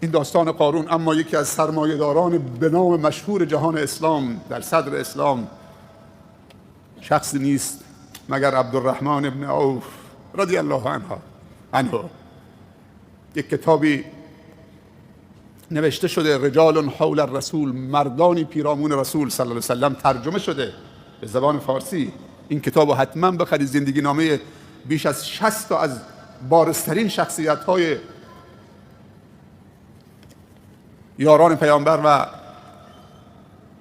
این داستان قارون. اما یکی از سرمایه‌داران به نام مشهور جهان اسلام در صدر اسلام شخصی نیست مگر عبدالرحمن ابن عوف رضی الله عنه. یک کتابی نوشته شده، رجال حول الرسول، مردانی پیرامون رسول صلی الله علیه وسلم، ترجمه شده به زبان فارسی. این کتاب رو حتما بخرید. زندگی نامه بیش از 60 تا از بارزترین شخصیت های یاران پیامبر و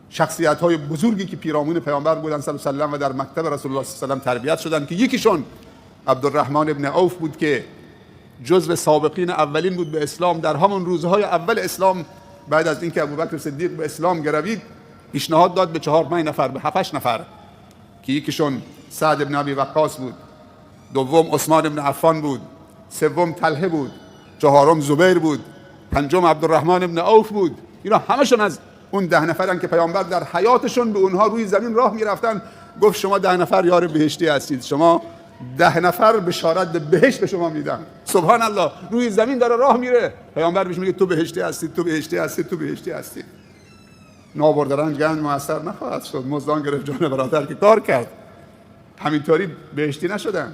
شخصیت های بزرگی که پیرامون پیامبر بودن صلی الله علیه وسلم و در مکتب رسول الله صلی الله علیه وسلم تربیت شدن، که یکیشون عبدالرحمن ابن عوف بود که جزو سابقین اولین بود به اسلام. در همون روزهای اول اسلام، بعد از اینکه ابوبکر صدیق به اسلام گروید، پیشنهاد داد به 4-5 نفر، به 7-8 نفر، که یکیشون سعد ابن ابی وقاص بود، دوم عثمان ابن عفان بود، سوم طلحه بود، چهارم زبیر بود، پنجم عبدالرحمن ابن عوف بود. اینا همشون از اون 10 نفرن که پیامبر در حیاتشون به اونها روی زمین راه میرفتن گفت شما 10 نفر یار بهشتی هستید، شما 10 نفر بشارت به بهشت به شما میدم. سبحان الله، روی زمین داره راه میره، پیامبر بهش میگه تو بهشتی هستی، تو بهشتی هستی، تو بهشتی هستی. نابرده رنج گنج موثر نخواهد شد. مزدان گرفت جان برادر که کار کرد، همینطوری بهشتی نشدن.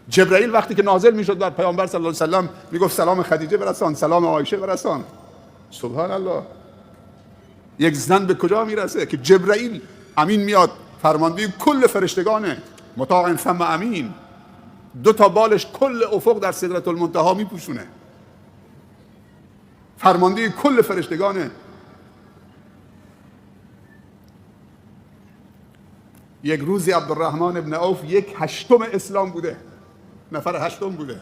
جبرئیل وقتی که نازل میشد بر پیامبر صلی الله علیه و سلم میگفت سلام خدیجه برسان، سلام عایشه برسان. سبحان الله، یک زن به کجا میرسه که جبرئیل امین میاد، فرمانده کل فرشتگانه، مطاع ثم امین، 2 تا بالش کل افق در سدرة المنتها میپوشونه، فرمانده کل فرشتگانه. یک روزی عبدالرحمن ابن عوف 1/8 اسلام بوده، نفر 8 بوده.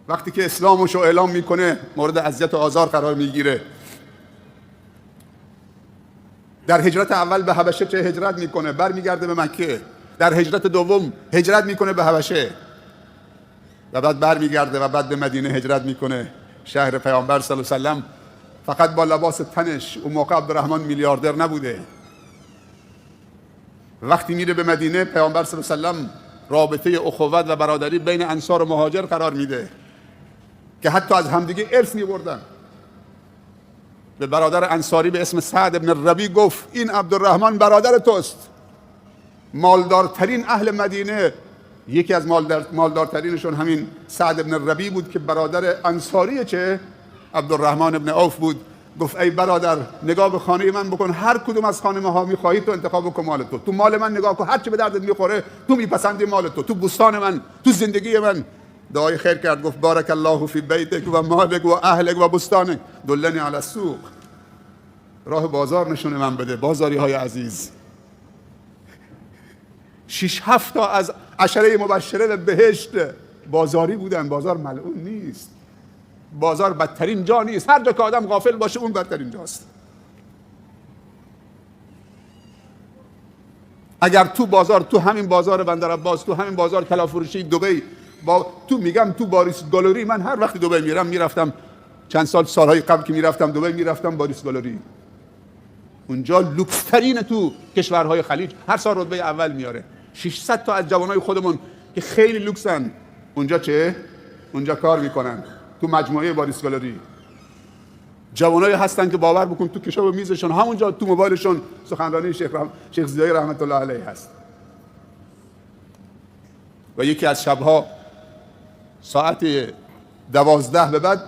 وقتی که اسلامش رو اعلام میکنه مورد اذیت و آزار قرار میگیره. در هجرت اول به حبشه چه هجرت میکنه، برمیگرده به مکه. در هجرت دوم هجرت میکنه به حبشه و بعد برمیگرده و بعد به مدینه هجرت میکنه، شهر پیامبر صلی الله علیه و سلم. فقط با لباس تنش، اون موقع عبدالرحمن میلیاردر نبوده. وقتی میره به مدینه، پیامبر صلی الله علیه و سلم رابطه اخوت و برادری بین انصار و مهاجر قرار میده که حتی از همدیگه ارث میبردن. به برادر انصاری به اسم سعد ابن ربیع گفت این عبدالرحمن برادر توست، مالدارترین اهل مدینه، یکی از مالدارترینشون همین سعد ابن ربیع بود که برادر انصاری چه عبدالرحمن ابن عوف بود. گفت ای برادر نگاه به خانه من بکن، هر کدوم از خانمه ها میخواهی تو انتخاب بکن، مال تو، تو مال من نگاه کن، هر چی به دردت میخوره تو میپسندی مال تو، تو بستان من، تو زندگی من. دعای خیر کرد، گفت بارک الله فی بیتک و مالک و اهلک و بستانک، دلنی علی السوق، راه بازار نشون من بده. بازاری های عزیز، 6-7 تا از عشره مبشره به بهشت بازاری بودن. بازار ملعون نیست، بازار بدترین جا نیست، هر جا که آدم غافل باشه اون بدترین جاست. اگر تو بازار، تو همین بازار بندرعباس، تو همین بازار کلافروشی دبی، با تو میگم تو باریس گالری، من هر وقت دبی میرم، میرفتم چند سال، سالهای قبل که میرفتم دبی، میرفتم باریس گالری، اونجا لوکس ترین تو کشورهای خلیج، هر سال رتبه اول میاره. 600 تا از جوانای خودمون که خیلی لوکسن اونجا چه؟ اونجا کار میکنن تو مجموعه باریس گالری. جوانایی هستن که باور بکن تو کشاب میزشون، همونجا تو موبایلشون سخنرانی شیخ ضیایی رحمت الله علیه هست. و یکی از شبها ساعت 12 به بعد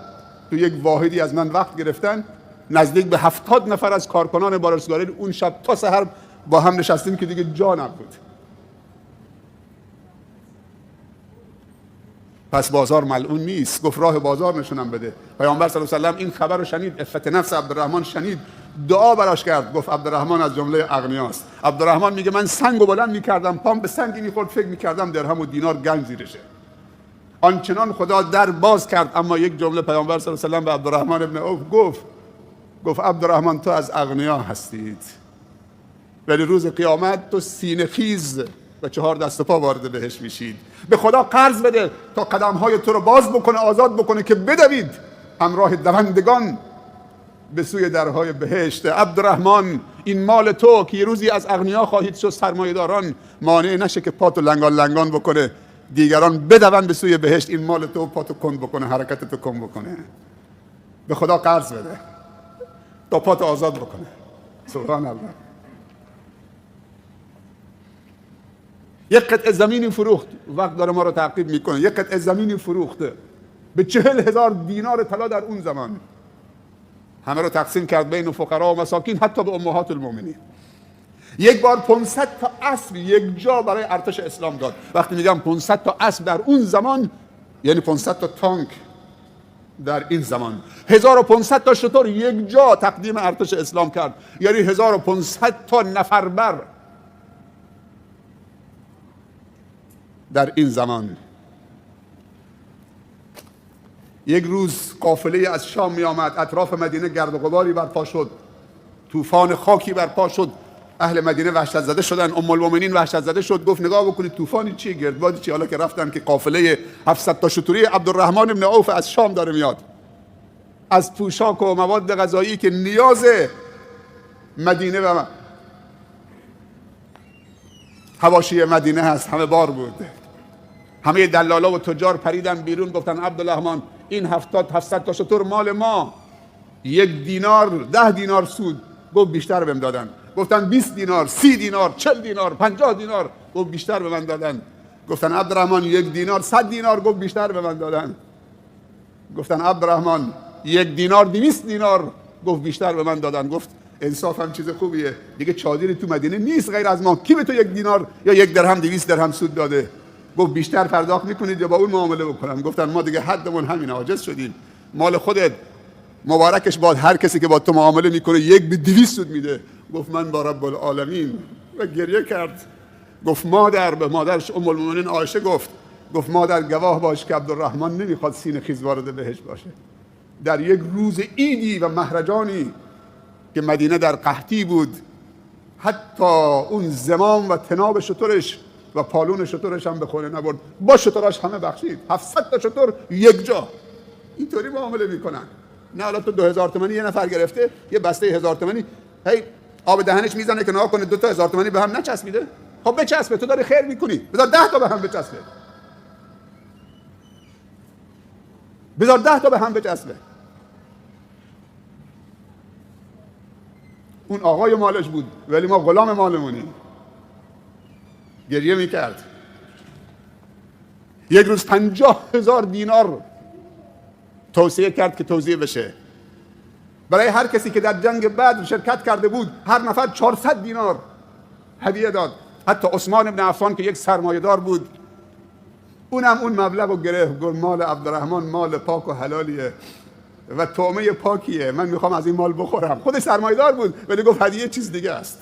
تو یک واحدی از من وقت گرفتن، نزدیک به 70 نفر از کارکنان باریس گالری اون شب تا سحر با هم نشستیم که دیگه جا نبود. پس بازار ملعون نیست. گفت راه بازار نشونم بده. پیامبر صلی الله علیه و سلم این خبر رو شنید، عفت نفس عبدالرحمن شنید، دعا براش کرد، گفت عبدالرحمن از جمله اغنیاست. عبدالرحمن میگه من سنگو بلند میکردم، پام به سنگی میخورد، فکر میکردم درهم و دینار گنج زیرشه. آنچنان خدا در باز کرد. اما یک جمله پیامبر صلی الله علیه و سلم به عبدالرحمن ابن عوف گفت، گفت عبدالرحمن تو از اغنیا هستید، ولی روز قیامت تو سینه خیز و 4 دست و پا وارد بهش میشید. به خدا قرض بده تا قدمهای تو رو باز بکنه، آزاد بکنه که بدوید همراه دوندگان به سوی درهای بهشت. عبدالرحمن این مال تو که یه روزی از اغنیا خواهید شد، سرمایه‌داران، مانع نشه که پاتو لنگان لنگان بکنه دیگران بدون به سوی بهشت، این مال تو پاتو کند بکنه، حرکت تو کم بکنه. به خدا قرض بده تا پاتو آزاد بکنه. سبحان الله. یک قطعه زمینی فروخت، وقت داره ما رو تعقیب میکنه. یک قطعه زمینی فروخته به 40,000 دینار طلا در اون زمان. همه رو تقسیم کرد بین فقرا و مساکین، حتی به امهات المؤمنین. یک بار 500 تا اسب یک جا برای ارتش اسلام داد. وقتی میگم 500 تا اسب در اون زمان، یعنی 500 تا تانک در این زمان. 1500 تا شتر یک جا تقدیم ارتش اسلام کرد، یعنی 1500 تا نفربر در این زمان. یک روز قافله از شام می آمد، اطراف مدینه گرد و غباری برپا شد، طوفان خاکی برپا شد. اهل مدینه وحشت زده شدن، ام المؤمنین وحشت زده شد، گفت نگاه بکنید طوفانی چیه، گردبادی چیه. حالا که رفتن که قافله 700 تا شتری عبدالرحمن بن عوف از شام داره میاد، از پوشاک و مواد غذایی که نیاز مدینه و حواشی مدینه هست همه بار بود. همه دلالا و تجار پریدن بیرون، گفتن عبدالرحمن این 700 تا شتر مال ما، 1 دینار 10 دینار سود. گفت بیشتر بهم دادن. گفتن 20 دینار، 30 دینار، 40 دینار، 50 دینار. گفت بیشتر به من دادن. گفتن عبدالرحمن 1 دینار 100 دینار. گفت بیشتر به من دادن. گفتن عبدالرحمن 1 دینار 200 دینار. گفت بیشتر به من دادن. گفت انصاف هم چیز خوبیه دیگه، چادری تو مدینه نیست غیر از ما، کی به تو 1 دینار یا 1 درهم 200 درهم سود داده؟ گفت بیشتر پرداخت میکنید یا با اون معامله بکنم؟ گفتن ما دیگه حدمون همین، عاجز شدیم، مال خودت مبارکش باد، هر کسی که با تو معامله میکنه 1 به 200 سود میده. گفت من با رب العالمین، و گریه کرد. گفت مادر، به مادرش ام المؤمنین عایشه گفت، گفت مادر گواه باش که عبدالرحمن نمیخواد سینه خیز وارد بهشت باشه. در یک روز عیدی و مهرجانی که مدینه در قحطی بود، حتی اون زمام و تناب شترش و پالون شترش هم به خونه نبرد، با شتراش همه بخشید. 700 تا شتر یک جا. اینطوری معامله میکنن. نه حالا تو 2000 تومانی یه نفر گرفته، یه بسته 1000 تومانی، هی آب دهنش میزنه که نگاه کنه 2 تا 1000 تومانی به هم نچسبیده. خب بچسبه، تو داری خیر میکنی، بذار 10 تا به هم بچسبه، بذار 10 تا به هم بچسبه. اون آقای مالش بود ولی ما غلام مالمونیم. گریه میکرد. یک روز 50,000 دینار توصیه کرد که توزیع بشه برای هر کسی که در جنگ بدر شرکت کرده بود. هر نفر 400 دینار هدیه داد. حتی عثمان بن عفان که یک سرمایه‌دار بود، اونم اون مبلغ رو گرفت. گفت مال عبدالرحمن مال پاک و حلالیه و طعمه پاکیه، من میخوام از این مال بخورم. خود سرمایه‌دار بود ولی گفت هدیه چیز دیگه است.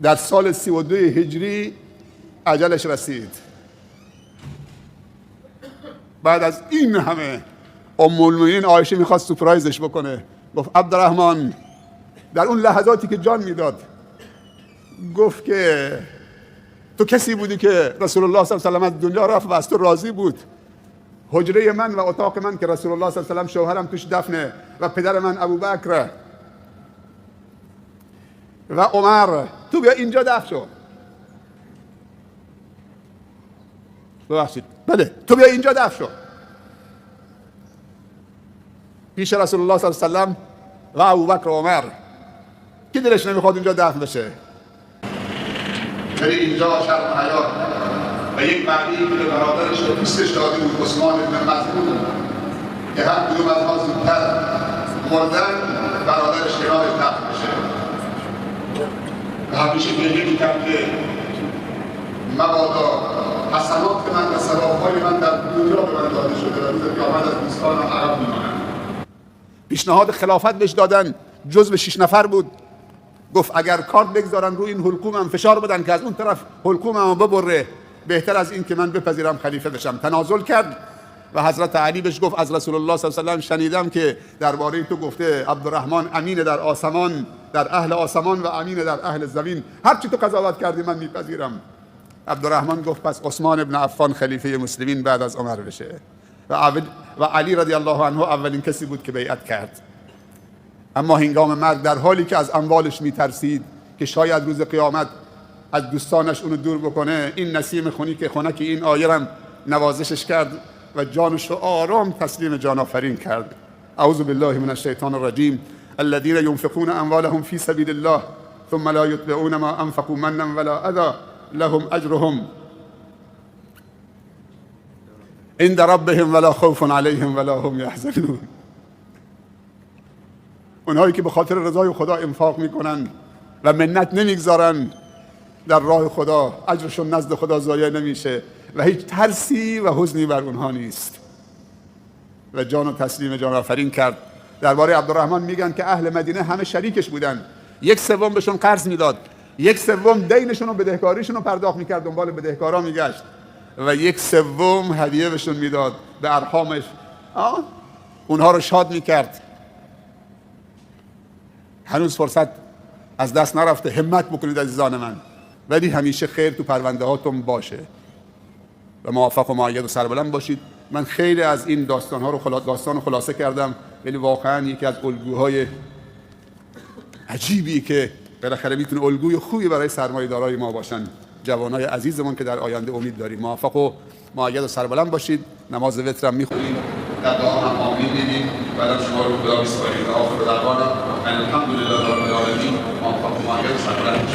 در سال 32 هجری اجلش رسید. بعد از این همه ام المؤمنین عایشه میخواست سورپرایزش بکنه. گفت عبدالرحمن، در اون لحظاتی که جان میداد گفت که تو کسی بودی که رسول الله صلی الله علیه و سلم از دنیا رفت و از تو راضی بود. حجره من و اتاق من که رسول الله صلی الله علیه و سلم شوهرم توش دفنه و پدر من ابوبکر و عمر، تو بیا اینجا دفن شو. ببخشید، بله، تو بیا اینجا دفن شو پیش رسول الله صلی الله علیه و سلم و ابوبکر و عمر. کی دلش نمیخواد اینجا دفن بشه؟ ولی اینجا شرم حیات و یک مردی که به برادرش و دوستش داده بود، عثمان بن مظعون، که هر کدوم از ما زودتر مردن برادرش کنارش دفن بشه. و همیشه گریه میکرد که مبادا حسنات من و ثوابهای من در دنیا به من داده شده و روز قیامت از دوستانم عقب میمانم. پیشنهاد خلافت بهش دادن، جزو 6 نفر بود. گفت اگر کارت بگذارن روی این حلقومم فشار بدن که از اون طرف حلقومم ببره، بهتر از این که من بپذیرم خلیفه بشم. تنازل کرد و حضرت علی بهش گفت از رسول الله صلی الله علیه و سلم شنیدم که درباره تو گفته عبدالرحمن امین در آسمان، در اهل آسمان و امین در اهل زمین، هر چی تو قضاوت کردی من میپذیرم. عبدالرحمن گفت پس عثمان ابن عفان خلیفه مسلمین بعد از عمر بشه. و علی رضی الله عنه اولین کسی بود که بیعت کرد. اما هنگام مرگ در حالی که از اموالش میترسید که شاید روز قیامت از دوستانش اونو دور بکنه، این نسیم خنک این آیه هم نوازشش کرد و جانش رو آرام تسلیم جان آفرین کرد. اعوذ بالله من الشیطان الرجیم. الذين ينفقون اموالهم في سبيل الله ثم لا يتبعون ما انفقوا منا ولا اذى لهم اجرهم عند ربهم ولا خوف عليهم ولا هم يحزنون. اونهایی که به خاطر رضای خدا انفاق میکنن و منت نمیگذارن در راه خدا، اجرشون نزد خدا ضایع نمیشه و هیچ ترسی و حزنی بر اونها نیست. و جان و تسلیم جان آفرین کرد. درباره عبدالرحمن میگن که اهل مدینه همه شریکش بودن، 1/3 بهشون قرض میداد، 1/3 دینشون و بدهکاریشون رو پرداخت میکرد، دنبال بدهکارا میگشت، و 1/3 هدیه بهشون میداد به ارحامش، اونها رو شاد میکرد. هنوز فرصت از دست نرفته، همت بکنید عزیزان من، ولی همیشه خیر تو پرونده هاتون باشه و موفق و مؤید و سربلند باشید. من خیلی از این داستان ها رو داستان خلاصه کردم، ولی واقعا یکی از الگوهای عجیبی که بالاخره میتونه الگوی خوبی برای سرمایه‌دارای ما باشن، جوانای عزیزمون که در آینده امید داریم. موفق و مؤید و سربلند باشید. نماز وتر هم میخونیم، در دعا هم آمین میگیم. بعدم شما رو خدا میسپاریم. آخر دعوانا الحمدلله رب العالمین. موفق و مؤید و سربلند.